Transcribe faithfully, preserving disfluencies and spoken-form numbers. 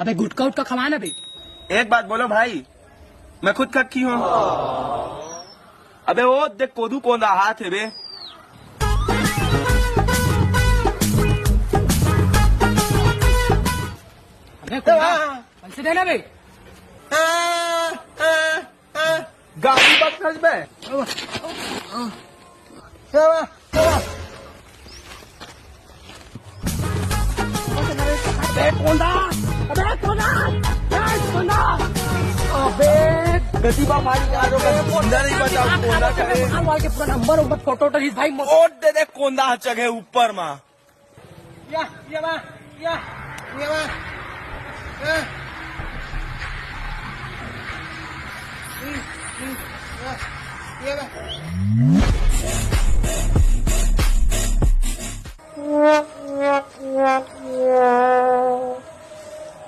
अबे गुटखा उटखा खवा ना बे। एक बात बोलो भाई, मैं खुद कक्खी हूँ। अबे वो देख कोदू कोंदा हाथ है बे। अबे कोंदा, पैसे देना बे। गाड़ी बकनस बे। अबे कोंदा, अबे कोंदा, अबे कोंदा। अबे गति बा भारी जा रहा है। कोंदा नहीं बचा, कोंदा करे। मार वाल के पूरा नंबर उम्बर फोटो तो इस भाई मो- ओट दे दे कोंदा चघे ऊपर मा। या, या बा, या, या बा। या। हम्म, हम्म, या, या बा।